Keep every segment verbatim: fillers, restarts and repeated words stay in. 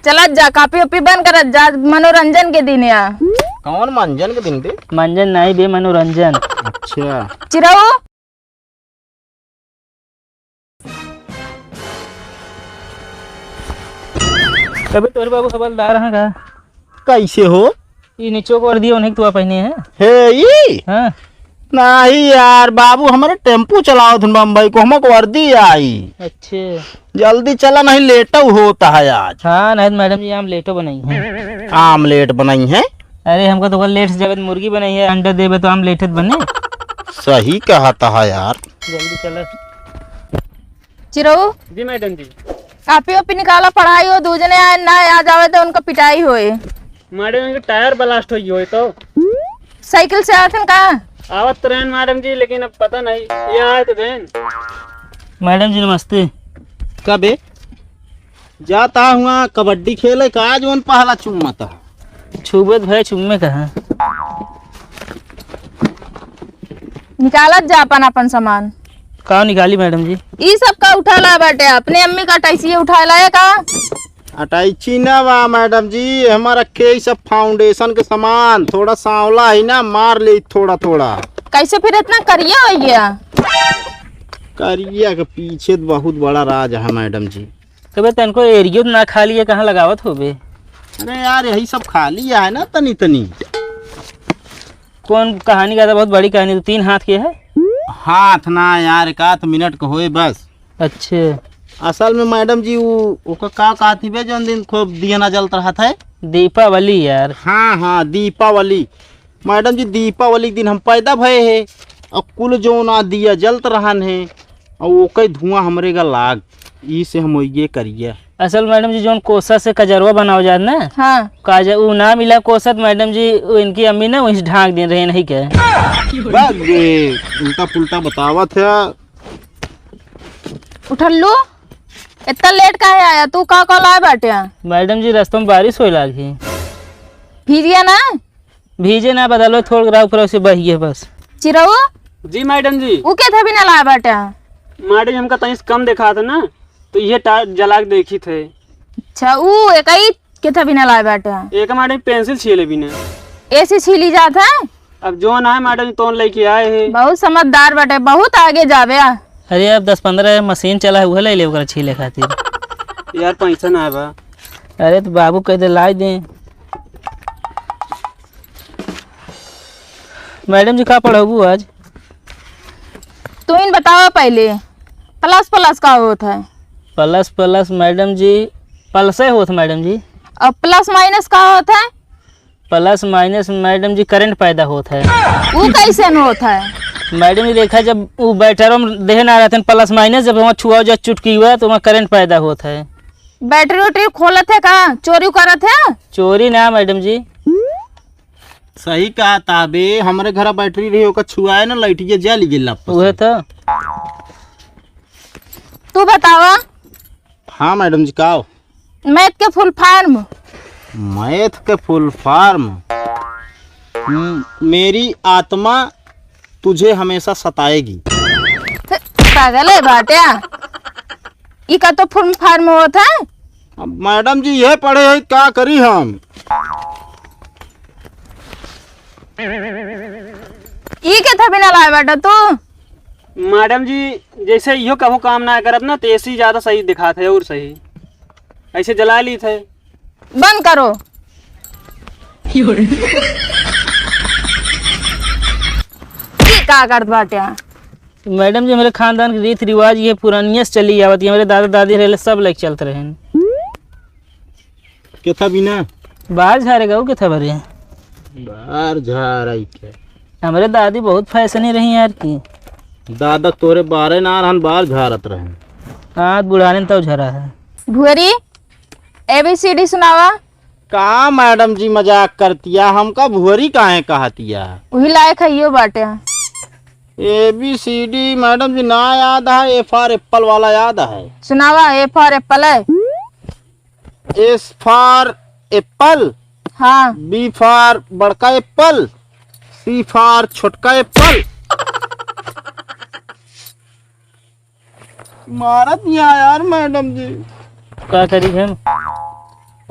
चलत जा, कॉपी ओपी बंद करत जा, मनोरंजन के दिन या। कौन मंजन के दिन बे? मंजन नहीं बे, मनोरंजन। अच्छा। चिरऊ। तबे तोरे बाबू हवलदार हैं का? कैसे हो? ई नीचे कर दिया, उन्हें तू पहने हैं। हे, ई? हाँ। नहीं यार, बाबू हमारे टेम्पू चलावत हन बम्बई को, हमको वर्दी आई। अच्छे। जल्दी चला, नहीं लेटऊ होता है आज। हाँ, नहीं तो मैडम जी, आमलेटो बनाई है। आमलेट बनाई है? अरे, हमको तो कल लेट से जब मुर्गी बनाई है, अंडा देबे तो आमलेट बने। सही कहता है यार। जल्दी चला। चिरऊ। जी मैडम जी। कापी ओपी निकाला, पढ़ाई हो, दू जने आए ना, आ जावे तो उनका पिटाई होए। मैडम, इनका टायर ब्लास्ट होई होई तो। साइकिल से आथन का? आवत तो रहन मैडम जी, लेकिन अब पता नहीं, ये आए तो रहन। मैडम जी नमस्ते। का बे? जाता हुआ कबड्डी खेले का, आज वन पहला चुम्मा था। छुबत भय चुम्मे कहाँ? निकालत जा अपन, अपन सामान। का निकाली मैडम जी? ई सब का उठा ला बाटे? अपने अम्मी का अटैची उठा लाए का? अटैची ना बा मैडम जी, हमारा के ई सब फाउंडेशन के सामान, थोड़ा सांवला है ना, मार ले थोड़ा थोड़ा। कैसे फिर इतना करिया हो गया? करिया के पीछे तो बहुत बड़ा राज है मैडम जी। कबे तनको एरियो ना खाली है, कहाँ लगावत होबे? अरे यार, यही सब खाली है ना, तनी तनी। कौन कहानी का था? बहुत बड़ी कहानी, तो तीन हाथ के है। हाथ ना यार, एक आध मिनट का होए बस। अच्छे। असल में मैडम जी, वो ओका का कहती बे, जौन दिन खूब दिया ना जलत रहत है? दीपावली यार। हाँ, हाँ, दीपावली। मैडम जी, दीपावली के दिन हम पैदा भए है, और कुल जौन आ दिया जलत रहन है, और ओके धुआं हमरे का लाग, ई से हम ये करिए। असल मैडम जी, जौन कोसा से कजरवा बनावल जात ना, हाँ। काज-, उ ना मिला कोसा त मैडम जी, उ इनकी अम्मी ना वहीं से ढांक दिन रहे नहीं के। बस बे, उल्टा पुल्टा बतावत है। उठल्लू, इतना लेट काहे आया? तू का का लाए बाटे? मैडम जी, रस्ता में बारिश होए लागी। भीजिया ना? भीजे ना, बदलवे थोड़ रहा, ऊपर से बहिए बस। चिरऊ? जी मैडम जी। ऊ के थे भी ना लाए बाटे? मैडम जी, हमका तनी से कम देखात है ना, तो ये टा-, जला के देखी थे। अच्छा, ऊ एकई के थे भी ना लाए बाटे? एक मैडम पेंसिल छीले भी ना। एसी छीली जात है? अब जौन आए मैडम जी, तौन लेके आए हैं। बहुत समझदार बाटे, बहुत आगे जावे। अरे, अब दस पन्द्रह मशीन चला है, उहे ले ले ओकरा छीले खातिर। यार, पैसा ना बा। अरे, तो बाबू कह दे, लाई दे। मैडम जी, का पढ़ाबू आज? तू इन बतावा पहले, प्लस प्लस का होत है? प्लस प्लस मैडम जी, प्लसे होत मैडम जी। और प्लस माइनस का होत है? प्लस माइनस मैडम जी, करंट पैदा होत है। ऊ कैसे न होत है? मैडम जी, देखा, जब ऊ बैटरो में देहे ना रहते हैं प्लस माइनस, जब वहाँ छुआ जा चुटकी हुआ तो वहाँ करंट पैदा होत है। बैटरी उटरी खोलत है का? चोरी करत है? चोरी ना मैडम जी। सही कहा ताबे, हमरे घर बैटरी रही, ओकर छुआए ना, लाइटिया जल गेल आपस उहे में। तो। तू बतावा। हाँ मैडम जी, का हो? मैथ के फुल फॉर्म। मैथ के फुल फॉर्म? हम्म, मेरी आत्मा तुझे हमेशा सताएगी। थे, पागल है बाट्या? ई का तो फुल फॉर्म होत है। अब मैडम जी ये पढ़े है, का करी हम? ई के थे बिना लाए बाटा तू? मैडम जी, जैसे इहो कभो काम ना करत ना, तो एसी ज्यादा सही दिखात है और सही। ऐसे जला ली थे। बंद करो। ई का करत बाटे? मैडम जी, हमरे खानदान के रीत रिवाज ये पुरानिया से चली आवत, ये हमरे दादा दादी रहले सब लेके चलत रहन। केथा बिना? बाहर झारे गऊ केथा बरे? बाहर झारा ही के। हमरे दादी बहुत फैशनी रही यार की। दादा तोरे बारे ना रहन, बाहर झारत रहन। हाँ, बुढ़ाने तब झरा है। भुअरी, एबीसीडी सुनावा। का मैडम जी मजाक करतिया, हमका भुअरी काहे कहतिया? वही लायक है यो बाटे। एबीसीडी मैडम जी ना याद है, एफ फॉर एप्पल वाला याद है। सुनावा, ए फॉर एप्पल है। एस फॉर एप्पल। हाँ। बी फॉर बड़का एप्पल। सी फॉर छोटका एप्पल। मारत नहीं यार मैडम जी। का करी हम?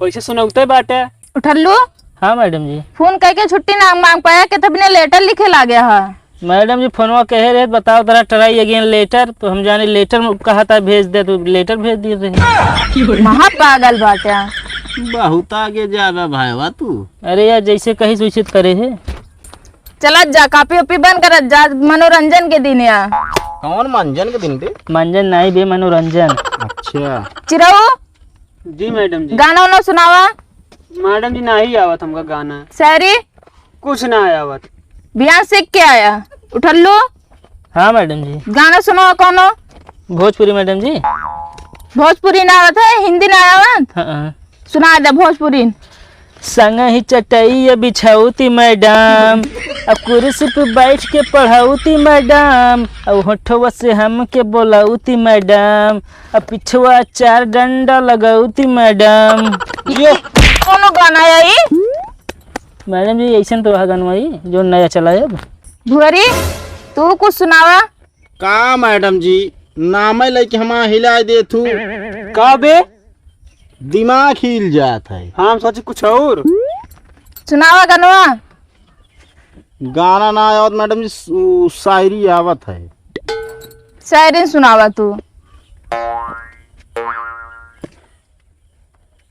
कैसे सुनौते बाटे? उठल्लू? हाँ मैडम जी। फोन करके छुट्टी ना मांग पाया कि तब ने लेटर लिखे लागे है। मैडम जी, फोनवा कहे रहे, बताओ तरा try again letter, तो हम जाने लेटर में कहा था भेज दे, तो लेटर भेज दिए रहे। महा पागल बाटे। बहुत आगे जाबे भाईवा तू। अरे यार, जैसे कही सूचित करे है। चलत जा, कॉपी ओपी बंद करत जा, मनोरंजन के दिन या। कौन मंजन के दिन बे? मंजन नहीं बे, मनोरंजन। अच्छा। चिरऊ, जी मैडम जी। गाना उना सुनावा। मैडम जी, नाही आवत हमका गाना। शायरी? कुछ ना आवत। बिहान सीख के आया। उठल्लू? हाँ मैडम जी। गाना सुनावा कौनो? भोजपुरी मैडम जी। भोजपुरी ना आवत है, हिंदी ना आवत? हाँ, हाँ। सुना दे भोजपुरी। संगही चटैया बिछौती मैडम, आ कुर्सी पे बैठ के पढ़ौती मैडम, आ होठवा से हमके बोलौती मैडम, आ पिछवा चार डंडा लगौती मैडम। ये कौनो गाना है ई? मैडम जी, ऐसन तो वह गाना है जो नया चला है अब। भुअरी, तू कुछ सुनावा। का मैडम जी, नामे लेके हमार हिलाए देत हू। का बे? दिमाग हिल जात है। हाँ, हम सोची कुछ और। सुनावा गनवा। गाना ना आवत मैडम जी, सु-, शायरी आवत है। शायरी सुनावा तू।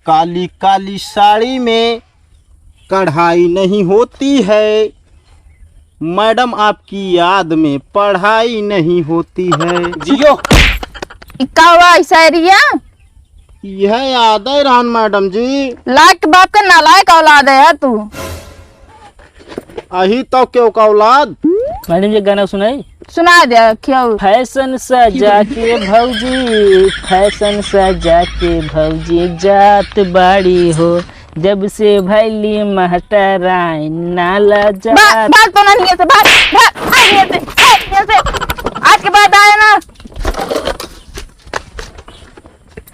काली काली साड़ी में कढ़ाई नहीं होती है, मैडम आपकी याद में पढ़ाई नहीं होती है। जियो। ई का हुआ ई शायरिया? यह याद है रहन मैडम जी। लायक बाप के नालायक औलाद है तू। अही तो क्यों का औलाद। मैडम जी, गाना सुनाई? सुना दे, क्यों? फैशन सजा के भौजी, फैशन सजा के भौजी जात बाड़ी हो, जब से भैली महटराइन नाला बा-, जात। बात तो नहीं है से, बात, बात, नहीं है से, नहीं है से।